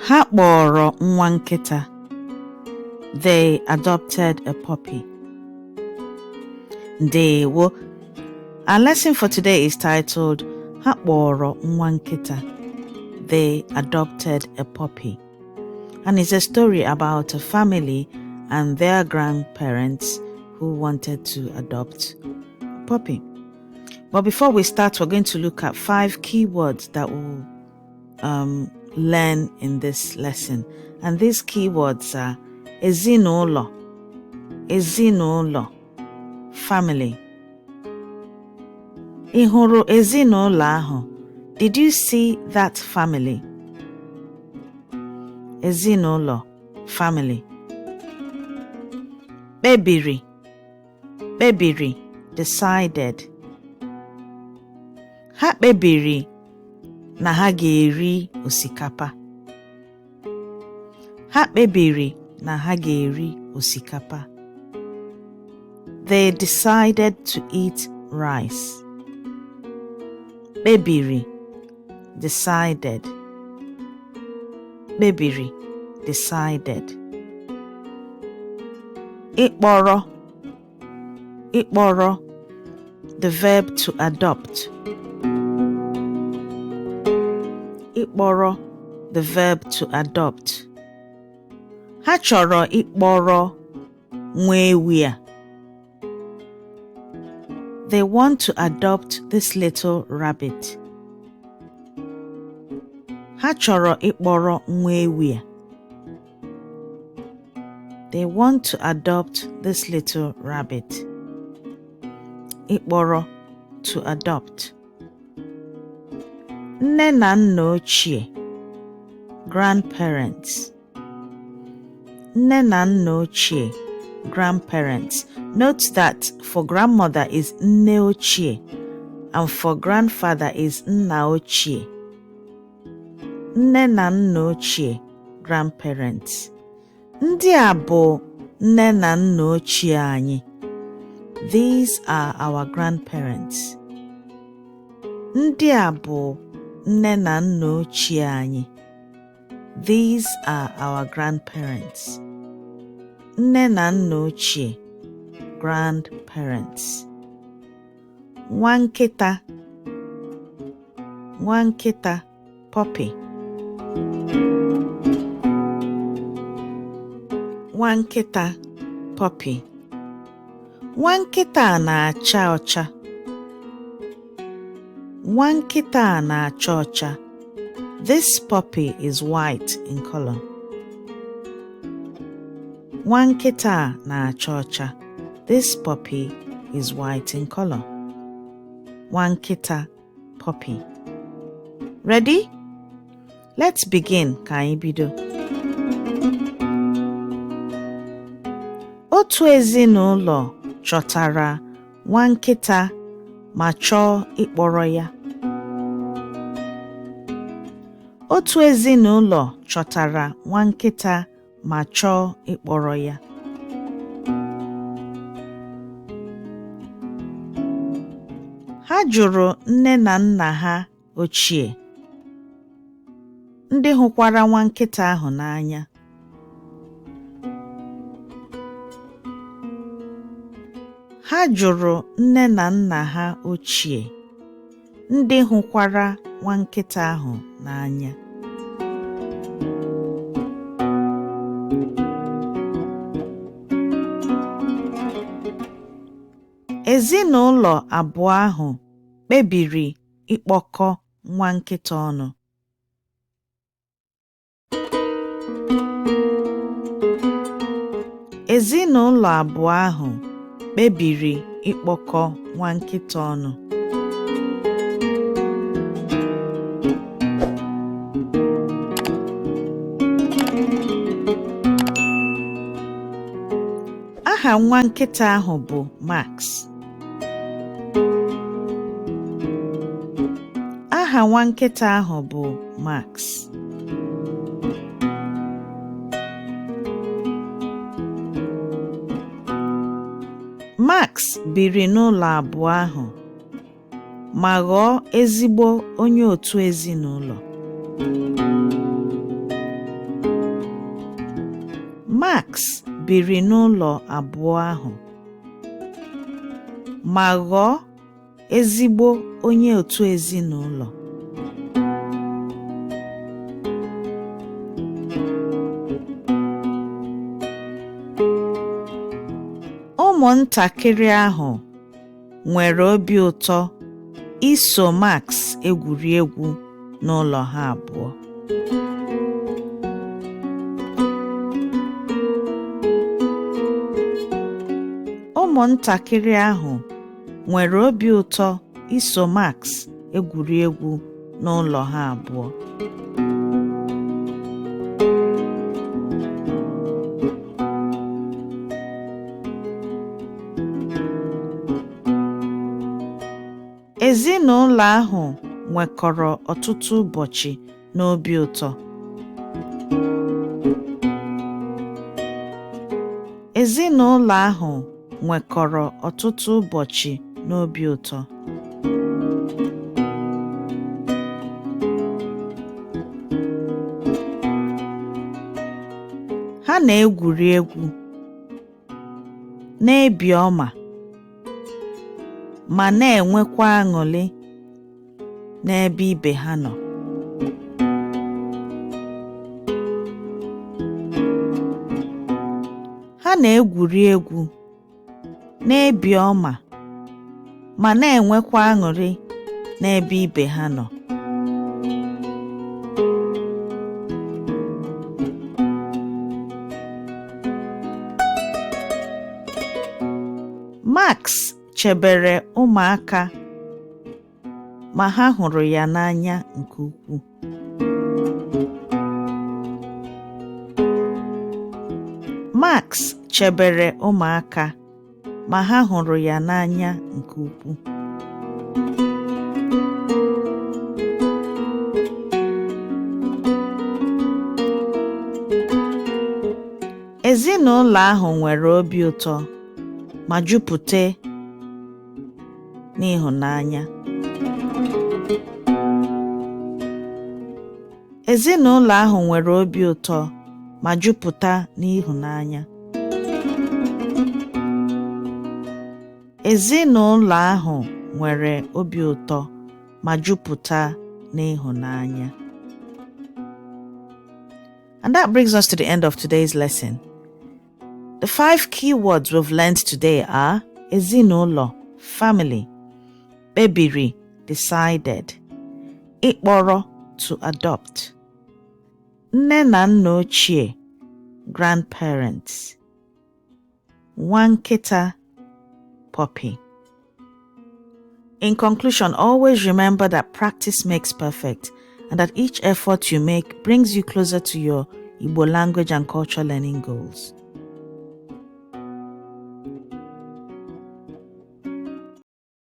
Ha kpọrọ nwa nkịta. They adopted a puppy. Ndewo. Our lesson for today is titled Ha kpọrọ nwa nkịta. They adopted a puppy. And it's a story about a family and their grandparents who wanted to adopt a puppy. But before we start, we're going to look at five keywords that we'll learn in this lesson. And these keywords are ezinụlọ, ezinụlọ, family. Ị hụrụ ezinụlọ ahụ? Did you see that family? Ezinụlọ, family. Kpebiri, kpebiri, decided. Ha kpebiri na ha ga-eri osikapa. Ha kpebiri na ha ga-eri osikapa. They decided to eat rice. Kpebiri, decided. Kpebiri, decided. Ịkpọrọ, ịkpọrọ, the verb to adopt. Ịkpọrọ, the verb to adopt. Ha chọrọ ịkpọrọ nwa ewi a. They want to adopt this little rabbit. Ha chọrọ ịkpọrọ nwa ewi a. They want to adopt this little rabbit. Ịkpọrọ, to adopt. Nne na nna ochie, grandparents. Nne na nna ochie, grandparents. Note that for grandmother is nne ochie and for grandfather is nna ochie. Nne na nna ochie, grandparents. Ndị a bụ nne na nna ochie anyị. These are our grandparents. Ndị a bụ nne na nna ochie anyị. These are our grandparents. Nne na nna ochie, grandparents. Nwa nkịta, nwa nkịta, puppy. Nwa nkịta, puppy. Nwa nkịta a na-acha ọcha. Nwa nkịta a na-acha ọcha. This puppy is white in color. Nwa nkịta a na-acha ọcha. This puppy is white in color. Nwa nkịta, puppy. Ready? Let's begin ka anyị bido. Otu ezinụlọ chọtara nwa nkịta ma chọọ ịkpọrọ ya. Otu ezinụlọ chọtara nwa nkịta ma chọọ ịkpọrọ ya. Ha jụrụ nne na nna ha ochie, ndị hụkwara nwa nkịta ahụ n'anya. Ha jụrụ nne na nna ha ochie, ndị hụkwara nwa nkịta ahụ n'anya. Ezinụlọ abụọ ahụ kpebiri ịkpọkọ nwa nkịta ọnụ. Ezinụlọ abụọ ahụ kpebiri ịkpọkọ nwa nkịta ọnụ. Aha nwa nkịta ahụ bụ Max. Aha nwa nkịta ahụ bụ Max. Max biri n'ụlọ abụọ ahụ ma ghọọ ezigbo onye otu ezinụlọ. Max biri n'ụlọ abụọ ahụ ma ghọọ ezigbo onye otu ezinụlọ. Ụmụntakịrị ahụ nwere obi ụtọ iso Max egwuri egwu n'ụlọ ha abụọ. Ụmụntakịrị ahụ nwere obi ụtọ iso Max egwuri egwu n'ụlọ ha abụọ. Ezinụlọ ahụ nwekọrọ ọtụtụ ụbọchị n'obi ụtọ. Ezinụlọ ahụ nwekọrọ ọtụtụ ụbọchị n'obi ụtọ. Ha na-egwuri egwu, na-ebi ọma, ma na-enwekwa aṅụrị n'ebe ibe ha nọ. Ha na-egwuri egwu, na-ebi ọma, ma na-enwekwa aṅụrị n'ebe ibe ha nọ. Max chebere ụmụaka ma ha hụrụ ya n'anya nke ukwuu. Max chebere ụmụaka ma ha hụrụ ya n'anya nke ukwuu. Ezinụlọ ahụ nwere obi ụtọ ma jupụta n'ịhụnanya. Ezinụlọ ahụ nwere obi ụtọ ma jupụta n'ịhụnanya. Ezinụlọ ahụ nwere obi ụtọ ma jupụta n'ịhụnanya. And that brings us to the end of today's lesson. The five key words we've learned today are ezinụlọ, family, kpebiri, decided, ịkpọrọ, to adopt, nne na nna ochie, grandparents, nwa nkịta, puppy. In conclusion, always remember that practice makes perfect and that each effort you make brings you closer to your Igbo language and culture learning goals.